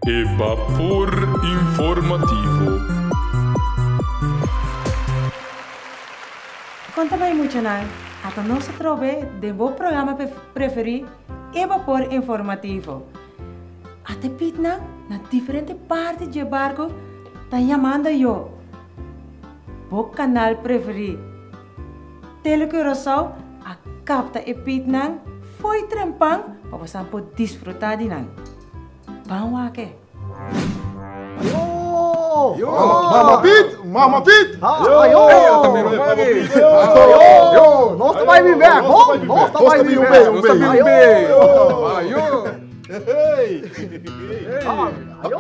E bapor informativo. Kon ta bai muchanan? Ata nos atrobe den bo programa preferí E Bapor Informativo. Ata e pitnan na diferente parti dje barco ta yamando yo. Bo kanal preferí, Tele Curaçao a kapta e pitnan fo'i trempan pa bosan por disfrutá di nan. Ban wak e. Ayo! Mama Piet! Mama Piet! Ayo! Ayo! Nos ta bai bin bek, ho? Nos ta bai bin bek. Nos ta bin bek. Ayo!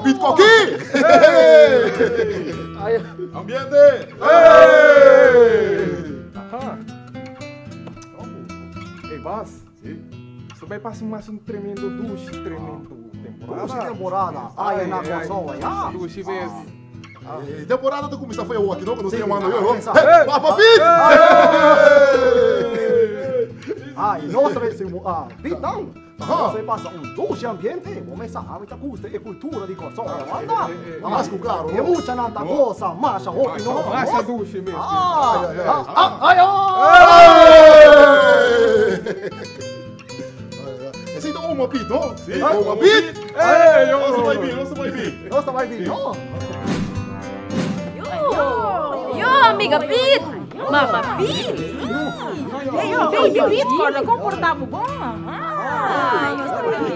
Piet Kokkie! Ambiente! Hey, Bas. Si. Nos ta bai pasa mas un tremendo dushi, tremendo temporada. Dushi temporada. Ay, na Kòrsou ayá. Dushi bes. E temporada ta kuminsá foi awo aki no, ku nos ta yamando yo. Kuminsá. Hey, Papa Piet! Ay, nos ta bai ah, Piet nan. Nos ta bai pasa un dushi ambiente. Bo mester sa, ami ta gusta e kultura di Kòrsou. Awanta. Mas ku klaro, E no? muchanan ta gosa masha hopi no. Masha dushi mes. Ah, ah, ay, ay. Esei ta Oma Piet, no? Sí, Oma Piet! Ey, Nos ta bai bin, nos ta bai bin. Nos ta bai bin, no? Yo, amiga Piet! Mama Piet! Baby Piet, corda comporta bo bon.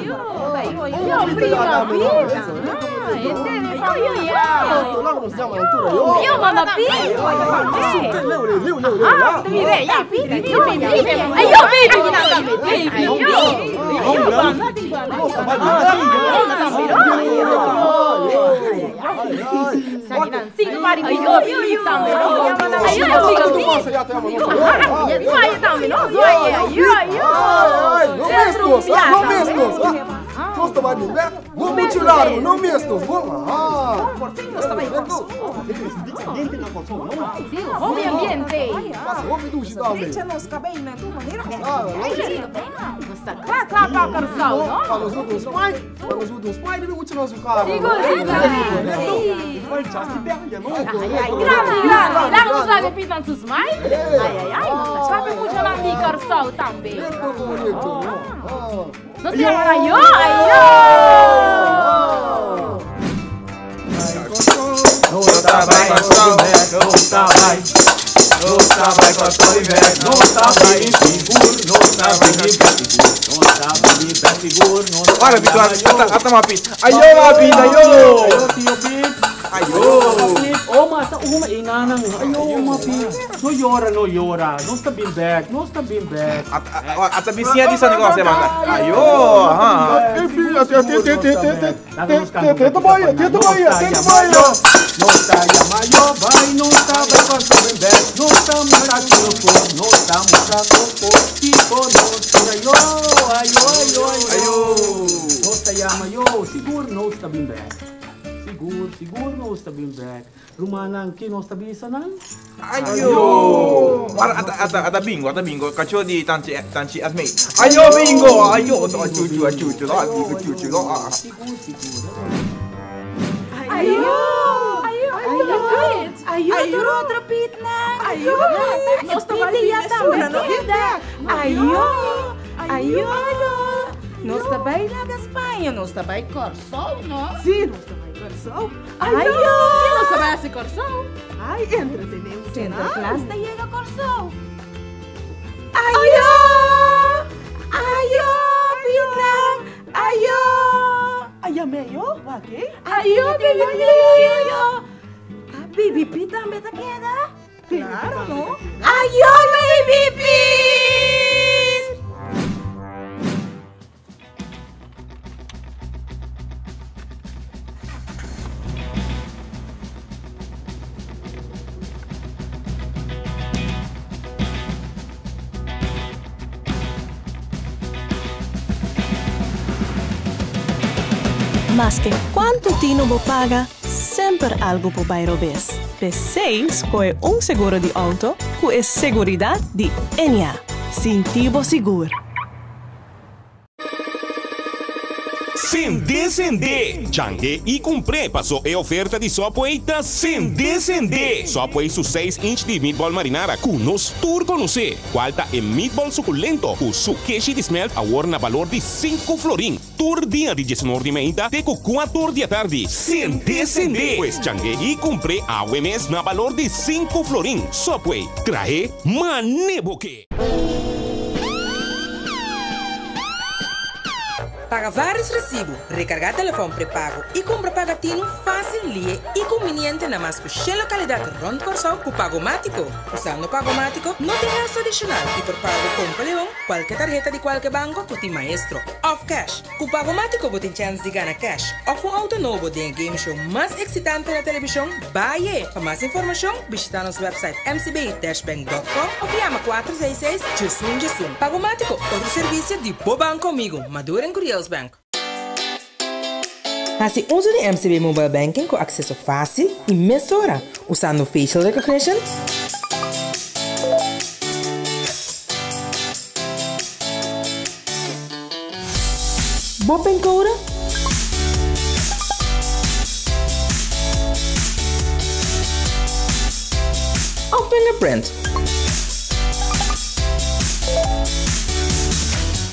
Yo, prima Piet! Yo, mama Piet! Ayo, baby! Baby, yo! Ayo, Ayo, amiga Piet! Zwaai tambe, no? Zwaai, ayo, ayo! No mestos, no mestos. Nos ta bai bin bek. No mucho largo, no mestos. Bon. Ah. Por fin nos ta bai Kòrsou. Hopi ambiente! Pasa hopi dushi tambe. Drecha nos kabei na tur manera. Nos ta kla kla pa Kòrsou, no? Pa nos usa un smile, pa nos usa un smile riba mucha nos kara. Sigur, sigur. Grandi, grandi. Laga nos laga pit nan su smile. Ai, ai, ai. Nos ta kla pa muchanan di Kòrsou tambe. Correcto, correcto. Ah. Nos ta yama ayo, ayo! Nos ta bai Kòrsou, nos ta bai. Nos ta bai Kòrsou di bèk, nos ta bai sigur, nos ta bai di bèk sigur, nos ta bai di bèk sigur, nos ta Ora, Pito, ata, ata ma Pit. Ayo, ma Pit, ayo! Ayo, tio Pit. Ayo! Oh, ma ta uma e nanang. Ayo, ma Pit. No yora, no yora. Nos ta bin bèk, nos ta bin bèk. Ata bisiña di San Nicolas e manda. Ayo, aha. Teta Bahia, Teta Bahia, Teta Bahia. Nos ta yama yo bai, nos ta bai Kòrsou bin bèk. Nos ta mustra ki nos por, nos ta mustra kon por kiko nos por. Ayo, ayo, ayo, ayo. Nos ta yama yo, sigur nos ta bin bèk. Sigur, sigur nos ta bin bèk. Rumannan, ki nos ta bisa nan? Ayo! Ora, ata, ata, ata bingo, ata bingo. Kacho di tanchi, tanchi Esmee. Ayo bingo! Ayo, to chuchu, chuchu, lo, bingo, chuchu, lo. Sigur, sigur. Ayo! Ayo! Ayo! Tur otro pitnan! Ayo! Nos ta bai ya tambe keda! Ayo! Ayo! Nos ta bai laga Spaña, nos ta bai Kòrsou, no? Sí, nos ta bai Kòrsou. Ayo! Ke nos ta bai hasi Kòrsou? Ai, entretené un Sinterklaas ta yega Kòrsou. Ayo! Ayo, Pitnan! Ayo! Aya meyo, wak e? Ayo, baby Ayo! Ah, baby P tambe ta keda? Claro, no? Ayo, baby P! Maske kuantu tinu bo paga, semper algu por bai robes. P'esei skohe un seguro di outo ku e seguridat di Ennia. Sinti bo sigur. Sende sende! Change i kumpr'é paso e oferta di Subway ta sende sende! Subway su seis inch di meatball marinara ku nos tur konosé, kual ta e meatball sukulento ku su keshi di smelt awor na balor di sinku florin tur dia di diesunor di meinta te ku kuator di atardi. Sende sende! Pues change i kumpr'é awe mes na balor di sinku florin. Subway, trahe mane bo ke! Paga vários resibu, rekargá telefòn prepago i kumpra pagatinu fásil, lihe i kumbiniente na mas ku shen lokalidat rònt Kòrsou ku Pagomátiko. Usando Pagomátiko no tin gastu adishonal i por paga ku Kompa Leon, kualke tarheta di kualke banko ku tin Maestro òf kèsh. Ku Pagomátiko bo tin chèns di gana kèsh òf un outo nobo den e game show mas eksitante na televishon, Baie! Pa mas informashon, bishitá nos wèpsait mcb-bank.com òf yama 466 11 11. Pagomátiko, otro servisio di bo banko amigu, Maduro en Curiels Bank. Hasi uso di MCB Mobile Banking ku akseso fásil i mesora usando facial recognition, Bo pincode? Of fingerprint?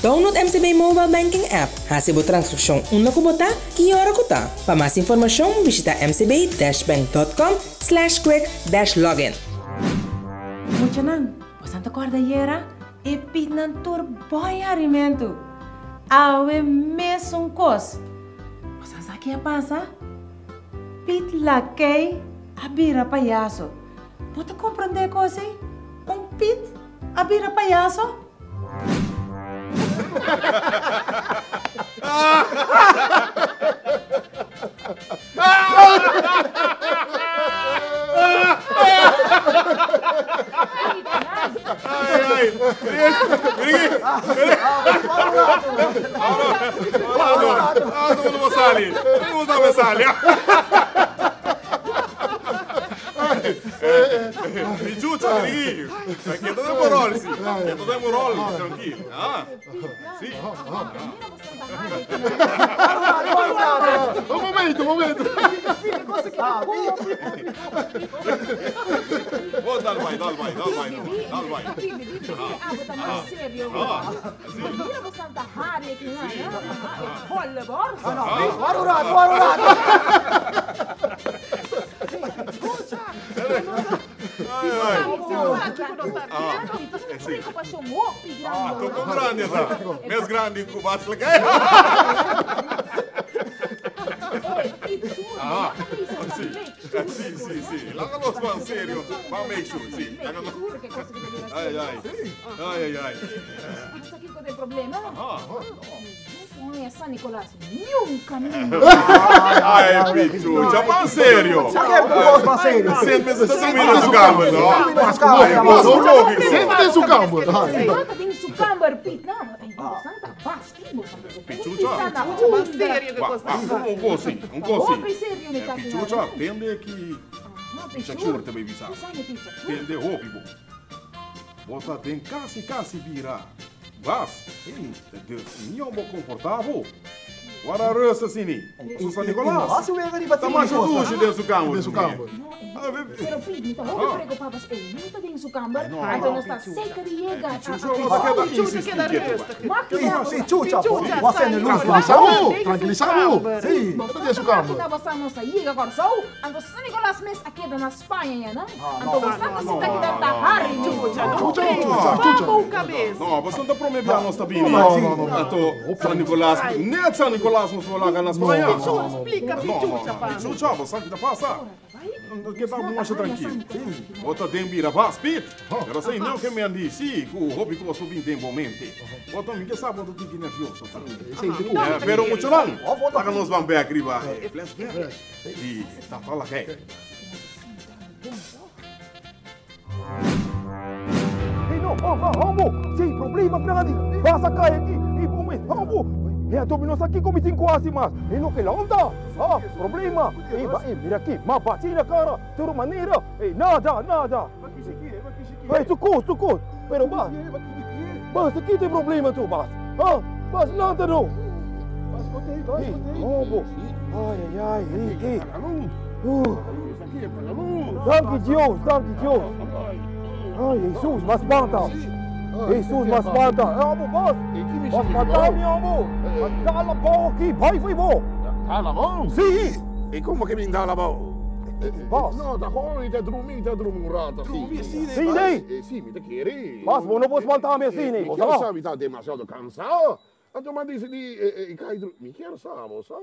Download MCB Mobile Banking app, hasi bo transakshon unda ku bo ta, ki ora ku ta. Pa mas informashon bishita mcb-bank.com slash quick-login. Muchanan, bosan ta kòrda ayera? E pitnan tur bòi harimentu. Awe mesun kos. Bo sa sa ki a pasa? Pit Lakei a bira payaso. Bo ta komprondé kos ei? Un pit a bira payaso? Un momento, un momento. Oh, dal bai, dal bai, dal bai, dal bai. Toko grandi ta. Mes grandi ku Bas Lakay. Ah, si, si, si, si. Laga nos ban serio. Ban make sure, si. Laga nos. Ai, ai. Ai, ai, ai. Oye, San Nicolas, niun caminda. Ai, Pichucha, ban serio. Ban serio. Sente ta durmiendo den su kamber, no? Sente den su kamber. Sente den su kamber, Piet. No, ai, bosan ta bas, ki bosan ta Pichucha. Ban serio ke kos ta. Un kos si, un kos si. Hopi serio mi ta Pichucha, tende ki Pichachur ta bay bisa. Tende hopi bo. Bo ta den kasi kasi bira. Bas, dus mi bo komportá bo. Wara rust asini. Su San Nicolas. Bas wega riba Ta masha dushi den su kamber. Den su kamber. Pero Piet, mi ta hopi preokupá pas ei no ta den su kamber, anto nos ta zeker di yega. Pichucha no ta keda insistí ketu bai. Si, chucha, bo a sende lus. Trankilisá bo, trankilisá bo. Si. Ta den su kamber. Nos a yega Kòrsou, anto San Nicolas mes a keda na Spaña ya no? Anto bo sa ku si ta kita ta hari mi. Chucha, no Chucha, pensa. chucha. Bou kabes. No, bo ta prome bia nos ta bini. No, no, no, no. Anto San Nicolas, net San Nicolas nos lo laga na Spaña. Pichu, splika Pichucha pa mi. Pichucha, bo sa ki ta pasa. Ke ta masha trankil. Bo ta den bira bas, Piet. Pero asei no ke mi a di, si, ku hopi kos por bin den bo mente. Bo ta, mi ke sa bo ta tiki nervioso ta. Pero muchanan, laga nos ban bek riba e flashback di Tata Lagay. Hey no, oh, oh, homo! Si, problema grandi! Basta kai aki! Hey, bom, hey, homo! Hey, anto mi no sa kiko mi tin ku hasi mas! Hey, no, kila onda! Ah, problema! Hey, ba, hey, mira aki, ma bachi na kara, tur manera! Hey, nada, nada! Hey, tur kos, tur kos! Pero bas, bas, ki ta e problema anto, bas? Ah, bas, lanta no! Ei, hobo. Ai, ai, ai, ei, ei. Danki Dios, danki Dios. Ai, Jesus, m'a spanta. Jesus, m'a spanta. Hobo, bas. B'a spanta mi, hobo. M'a dal abou aki, bai fo'i bo. Dal abou? Sí. I komo ke bin dal abou? Bas. No, ta gewoon mi ta drumi, mi ta drumi un rato así. Sí, nee. Sí, mi ta kere. Bas, bo no por spanta mi así, nee. Mi kier sa mi ta demasiado cansado. Anto m'a disidí kai drumi. Mi kier sa, bo sa.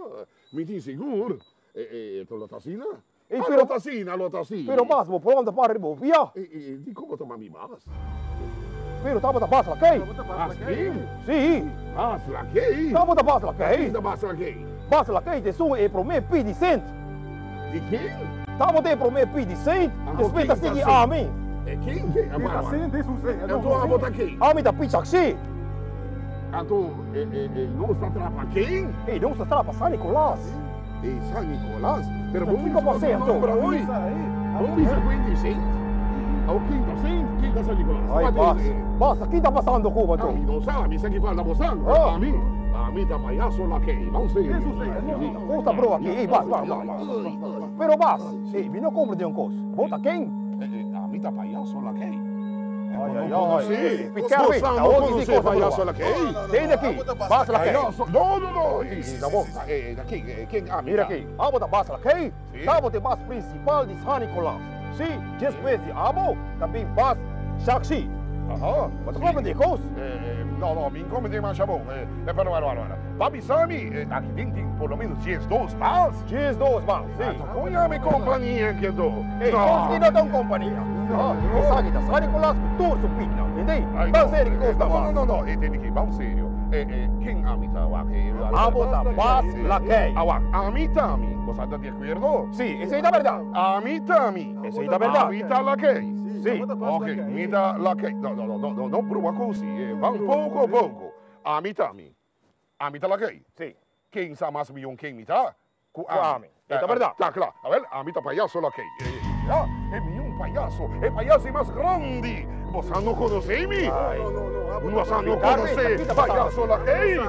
Mi tin sigur. E lo ta asina. Ey, Ah, pero lo ta asina, lo ta asina. Pero bas, bo por anda para riba bo pia. Di como ta mami bas? Pero tabata bas lakey. Bas kin? Sí. Bas lakey? Tabata bas lakey. Kin ta bas lakey? Bas lakey ta esun e promé pi di Sint. Di kin? Tabata e promé pi di Sint, Anto despues ta kin ta sigui Sint? ami. E kin? Kin? Pi ta Sint, esun Sint. Anto abo ta kin? Ami ta pi Chaxi. Anto nos ta trapa kin? Ey, nos ta trapa San Nicolas. Ey, San Nicolas? Pero bo Kiko bisa pasé, otro anto? nomber awoy. Bo bisa Quinty Saint? Awo Quinta Saint, Quinta San Nicolas. Ay, Wat bas, is, bas, ki ta pasando ku bo, anto? Ami no sa, mi sa ki falta bo san. Oh. Ami, ami ta payaso lakey, ban serio. Kos ta bro aki, ey, bas, bas, bas, bas. Pero bas, ey, mi no comprende un kos. Bo ta ken? Ami ta payaso lakey. Ay, ay, No ay. conocí. Pit Kerwin, Bo sa no awor conocí di si kos ta payaso bro. lakey. Tende aki, bas lakey. Payaso, no, no, no. Ey, na bo, ey, na ken, ken ami Mira ta? aki, abo ta bas lakey, Sí. tabo ta e bas principal di San Nicolas. Sí, despues di abo ta bin bas Shaxi. Aha. Bo ta comprende e kos? No, no, mi n' comprende masha bon. Pero, bueno, bueno, bueno. Pa bisa mi, aki den tin por lo menos diesdos bas. Diesdos bas, sí. Anto kon yama e kompania aki anto? Ey, kos ki no ta un kompania. No, no. Esaki ta San Nicolas ku tur su pitnan, tende? Ay, Ban no. serio ki kos ta No, bas. no, no, no, tende ki, ban serio. Ken ami ta wak? Abo ta bas lakey. A wak, ami ta ami. Bo sa ta di akuerdo? Sí, esei ta bèrdat. Ami ta ami. Esei ta bèrdat. Ami ta lakey. Sí. Ok, mi ta lakey. No, no, no, no, no brua ku si. Ban poko poko. Ami ta ami. Ami ta lakey. Sí. Ken sa mas mion ken mi ta? Ku Ku ami. E ta bèrdat. Ta kla. Awel, ami ta payaso lakey. Ya, e mion payaso. E payaso e mas grandi. Bosa no konosé mi? Bosa no konosé payaso lakey?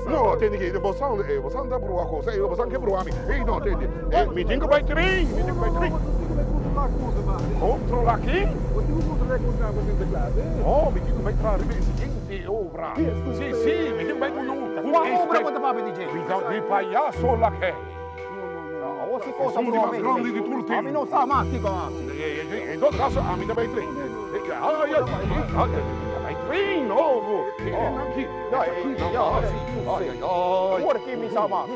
No, tende ki, bosa, bosa ta brua kos. Bosa ke brua mi. Ey, no, tende. Mi tin ku bai tren. Mi tin ku bai tren. Controla ken? Oh, mi tin ku bai traha riba e siguiente obra. Sí, sí, mi tin ku bai duna un. Kua obra bo ta papia di dje? Mi ta di payaso lakey. Awor si kos a Esun di brua mas mi. grandi di tur tempu. Ami no sa mas kiko a hasi. En todo caso, ami ta bai tren. Ai, ai, ai, mi ta bai tren, oh. Aki, aki, Ya, ai, ai, ai. Awor ki mi sa mas.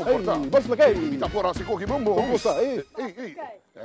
Ei, bas lakey. Mi ta por hasi koki bombo. Kon ta, ei? Ei, ei.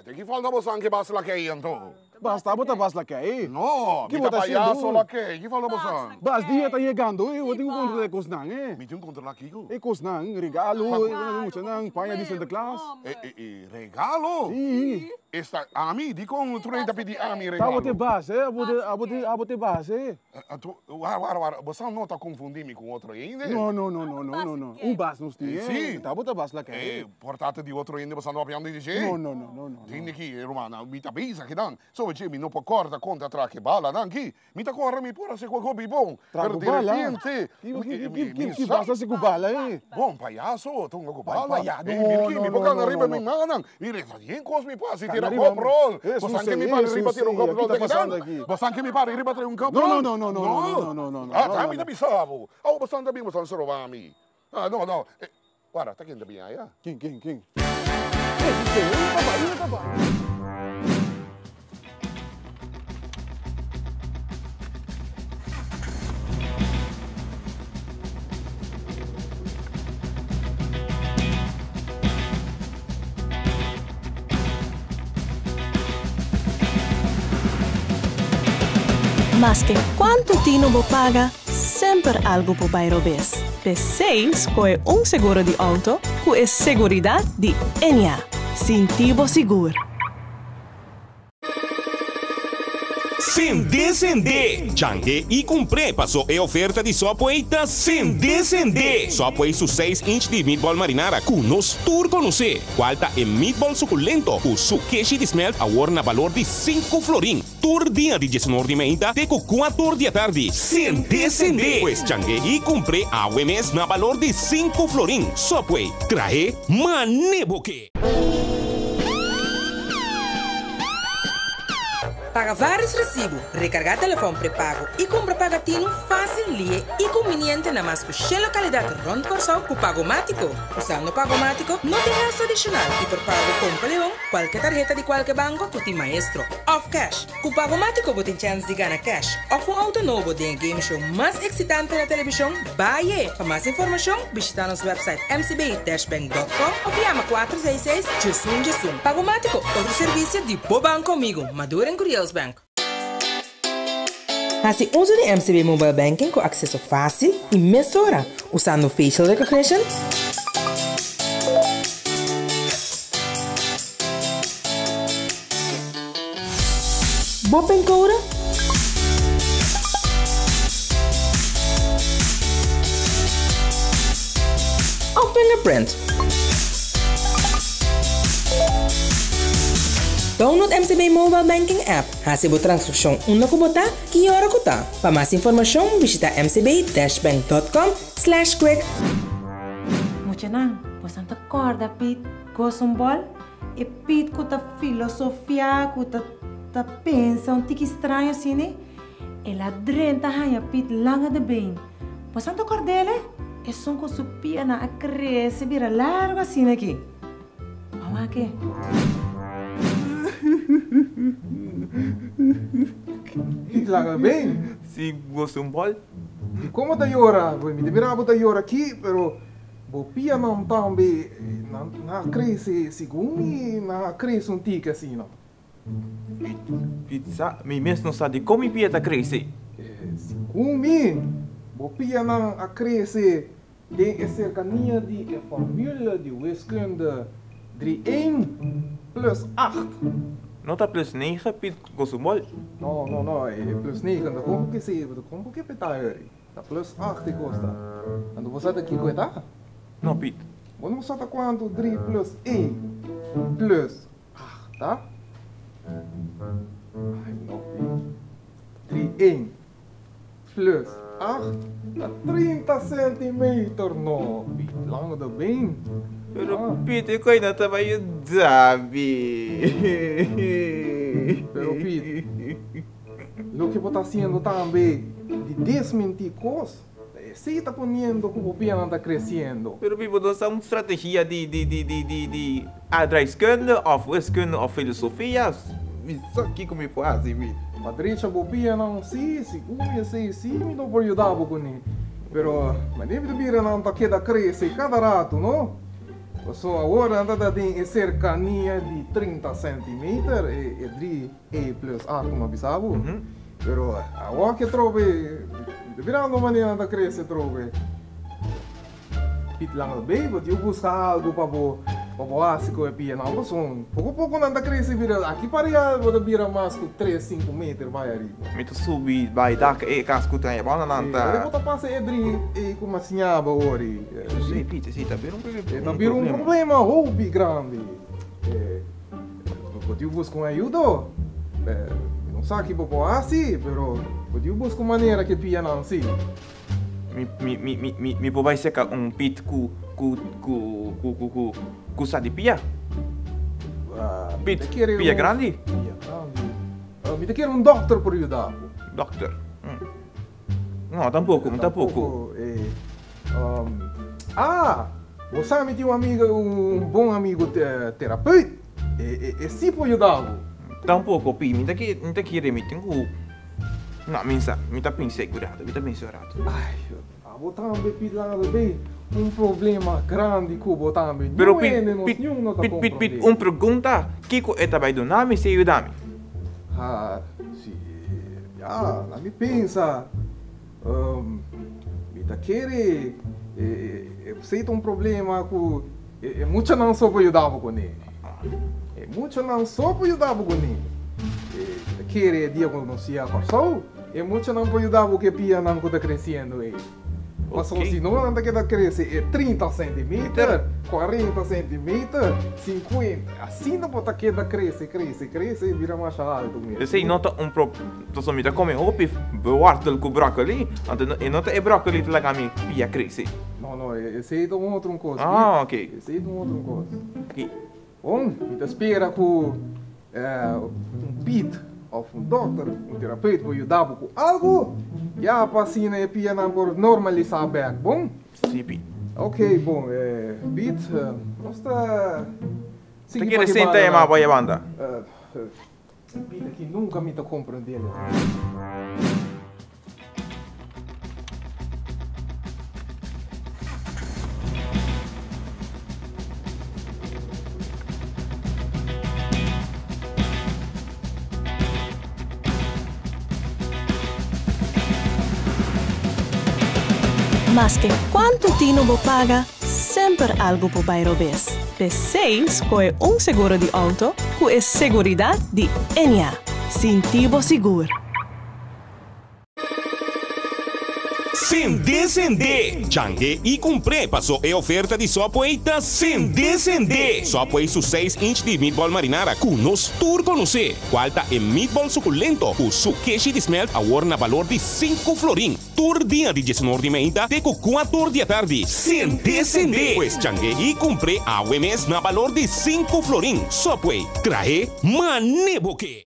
Te ki falta bo san ke bas lakey anto? Bas ta bo ta bas lakey? No, Ki mi bo ta ta haciendo? payaso lakey. Ki falta bo san? Bas, dia ta yegando, eh. Bo tin ku kontrolá e kosnan, eh. Mi tin ku kontrolá kiko? E kosnan, regalo, e muchanan, paña di Santa Claus. E, e, e, regalo? Sí. Esta, ami, dikon tur hende ta pidi ami Ta regalo? bo te bas, eh. Abo te, abo te, abo te bas, eh. Anto, wara, wara, wara, bo sa no ta konfundí mi ku otro hende? No, no, no, no, no, no, no. Un bas nos tin, eh. Sí. Ta bo ta bas lakey. Eh, por ta di otro hende bo sa no papiando di dje? No, no, no, no, no. Tende ki, rumannan, mi ta bisa kinan. Sobe dje mi no por kòrda konta tra ke balanan ki. Mi ta kòrda mi por hasi kualke hopi bon. Tra Pero ku bala? direpente, Ki, mi, ki, mi, ki, mi ki sa. bas hasi ku bala, eh? Bon, payaso, tunga ku Pai, bala. paya, Eh, no, mira ki, no, mi por no, kana no, riba no, mi no. mannan. Mira, ta yen kos mi por hasi, Kana tira riba kop rol. Eh, Bo san sucede, ke mi para riba sucede, tira un kop ki rol ta te kinan? pasando aki? Bo san ke mi para riba tira un kop No, rol? no, no, no, no, no, no, no, no, no, Ah, no, ta no, mi ta no. bisa bo. Awo bo san ta bin bo san soroba mi. Ah, no, no. Eh, guarda, ta ken ta bin aya? Ken, ken, ken? Eh, sucede, eh, ta bai, eh, ta bai. Maske kuantu tinu bo paga, semper algu por bai robes. P'esei skohe un seguro di outo ku e seguridat di Ennia. Sinti bo sigur. Sende sende! Change i kumpr'é paso e oferta di Subway ta sende sende! Subway su seis inch di meatball marinara ku nos tur konosé, kual ta e meatball sukulento ku su keshi di smelt awor na balor di sinku florin tur dia di diesunor di meinta te ku kuator di atardi. Sende sende! Pues change i kumpr'é awe mes na balor di sinku florin. Subway, trahe mane bo ke! Paga vários resibu, rekargá telefòn prepago i kumpra pagatinu fásil, lihe i kumbiniente na mas ku shen lokalidat rònt Kòrsou ku Pagomátiko. Usando Pagomátiko no tin gastu adishonal i por paga ku Kompa Leon, kualke tarheta di kualke banko ku tin Maestro òf kèsh. Ku Pagomátiko bo tin chèns di gana kèsh òf un outo nobo den e game show mas eksitante na televishon, Baye! Pa mas informashon, bishitá nos wèpsait mcb-bank.com òf yama 466 1111. Pagomátiko, otro servisio di bo banko amigu, Maduro en Curiels Bank. Hasi uso di MCB Mobile Banking ku akseso fásil i mesora usando facial recognition, Bo pincode? Of fingerprint? Download MCB Mobile Banking app. Hasi bo transakshon unda ku bo ta, ki ora ku ta. Pa mas informashon, bishita mcb-bank.com slash quick. Muchanan, bosan ta kòrda Piet Gosenbol? E Piet ku ta filosofiá, ku ta ta pensa un tiki straño asina, el a drenta haña Piet langa de been. Bosan ta kòrd'el e? Esun ku su pianan a krese bira largu asina aki. Ban wak e. Piet langa de been? Si, gosa un bòl. Di komo ta yora? Mi ta mira bo ta yora aki, pero. Bo pianan tambe nan a krese segun mi nan a krese un tiki asina. Pit sa, mi mes no sa dikon mi pia ta krese. Segun mi, bo pianan a krese den e serkania di e formule di wiskunde drie een plus acht. No ta plus negen, Pit Gosubol? No, no, no, e plus negen ta kon ku ke ta kon ku ke peta heri. Ta plus acht e kosta. Anto bo sa ta kiko e ta? No, Piet. Bo no sa ta kuantu dri plus een plus acht ta? Ai no, Piet. Dri een plus acht ta 30 centimeter. No, Piet, lang de been. Pero Piet, e koi no ta bai yuda mi. Pero Piet. Loke bo ta hasiendo tambe di desmentí kos, ta esei ta poniendo ku bo pianan ta kresiendo. Pero mi bo no sa un strategia di di di di di di aardrijkskunde of wiskunde of filosofia? Mi sa kiko mi por hasi mi. Pa drecha bo pianan, si, sigur mi esei si mi no por yuda bo kuné. Pero manera mi ta bira nan ta keda krese kada ratu, no? Pasobra awor nan ta ta den e serkania di 30 centimeter, e dri. E plus A kuma bisa bo. Pero awor ke trobe, mi ta mirando manera nan ta krese trobe. Pit lang albei, bo tin buska algu pa bo pa bo hasi ku e pianan pasobra poko poko nan ta krese bira aki pa ria bo ta bira mas ku tres sinku meter bai ariba. Mi ta subi bai dak e kas ku ta banda nan ta. Ora bo ta pasa e dri ei ku masiña bo ori. Si Pit, si ta bira un problema. E ta bira un problema hopi grandi. Bo tin busca un ayudo? Mi no sa ki bo por haci, pero bo tin busca un manera ke pia nan si. Mi, mi, mi, mi, mi, mi por bai seca un pit ku, ku, ku, ku, ku, ku, ku sa di pia? Pit, pia grandi? Pia grandi. Mi ta kere un dokter por yuda bo. Dokter? No, tampoco, tampoco. Ah, bo sa mi tin un amigo, un bon amigo terapeut. E si por yuda bo. Tampoco, Pi. Mi ta mi ta kere mi tin ku No, mi sa, mi ta pensa ku rato, mi ta pensa un rato. Ai, abo tambe, Pi, laga bay un problema grandi ku bo tambe. Pero Niun Pi, hende nos, Pi, niun no ta Pi, Pi, Pi, komprondé. un pregunta, kiko e ta bay duna mi si e yuda mi? Ha, si, ya, la mi pensa. Mi ta kere e esei ta un problema ku e muchanan so por yuda bo kuné. E muchanan so por yuda bo kuné. Mi ta kere e dia ku nos yega Kòrsou, e muchanan por yuda bo ku e pianan ku ta kresiendo ei. Pasobra si no nan ta keda krese e 30 sentimeter, 40 sentimeter, 50, asina bo ta keda krese, krese, krese i bira masha altu mes. Esei no ta un pro, pasobra mi ta kome hopi wortel ku bròkoli, anto e no ta e bròkoli ta laga mi pia krese. No, no, esei ta un otro un kos. Ah, ok. Esei ta un otro un kos. Ok. Bon, mi ta spera ku un pit òf un dòkter, un terapeut por yuda bo ku algu, ya pa asina e pianan por normalisá bèk, bon? Sí, Pit. Ok, bon, Pit, nos ta sigui pa ki banda. Ta kere senta e mapa e banda? Pit, aki nunka mi ta komprendé. Maske kuantu tinu bo paga, semper algu por bai robes. P'esei skohe un seguro di outo ku e seguridat di Ennia. Sinti bo sigur! Sende sende! Change i kumpr'é paso e oferta di Subway ta sende sende! Subway su seis inch di meatball marinara ku nos tur konosé, kual ta e meatball sukulento ku su keshi di smelt awor na balor di sinku florin tur dia di diesunor di meinta te ku kuator di atardi. Sende sende! Pues change i kumpr'é awe mes na balor di sinku florin. Subway, trahe mane bo ke!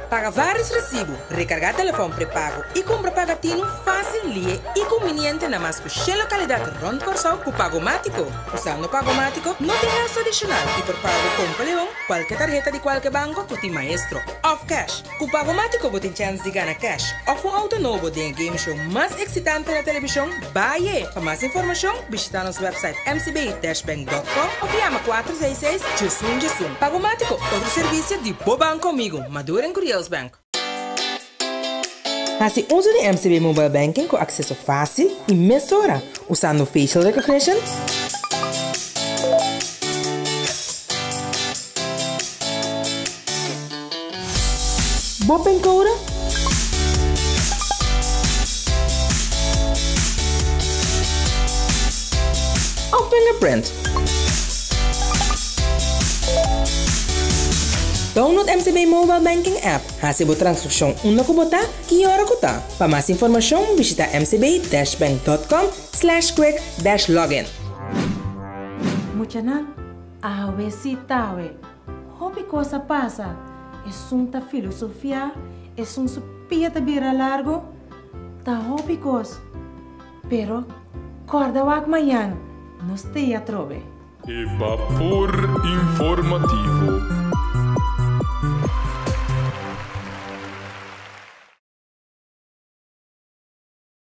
Paga vários resibu, rekargá telefòn prepago i kumpra pagatinu fásil, lihe i kumbiniente na mas ku shen lokalidat rònt Kòrsou ku Pagomátiko. Usando Pagomátiko no tin gastu adishonal i por paga bo kompra leon, kualke tarheta di kualke banko ku tin maestro òf kèsh. Ku Pagomátiko bo tin chèns di gana kèsh òf un outo nobo den e game show mas eksitante na televishon, Baie! Pa mas informashon, bishitá nos wèpsait mcb-bank.com òf yama 466 diesun diesun. Pagomátiko, otro servisio di bo banko amigu, Maduro en Curiels Bank. Hasi uso di MCB Mobile Banking ku akseso fásil i mesora usando facial recognition, Bo pincode? Of fingerprint? Download MCB Mobile Banking app, hasi bo transakshon unda ku bo ta, ki ora ku ta. Pa mas informashon bishita mcb-bank.com slash quick dash login. Muchanan, awe si tawe. Hopi kos a pasa, esun ta filosofiá, esun su pia ta bira largu, ta hopi kos. Pero kòrda wak mañan nos t'ei atrobe. E bapor informativo.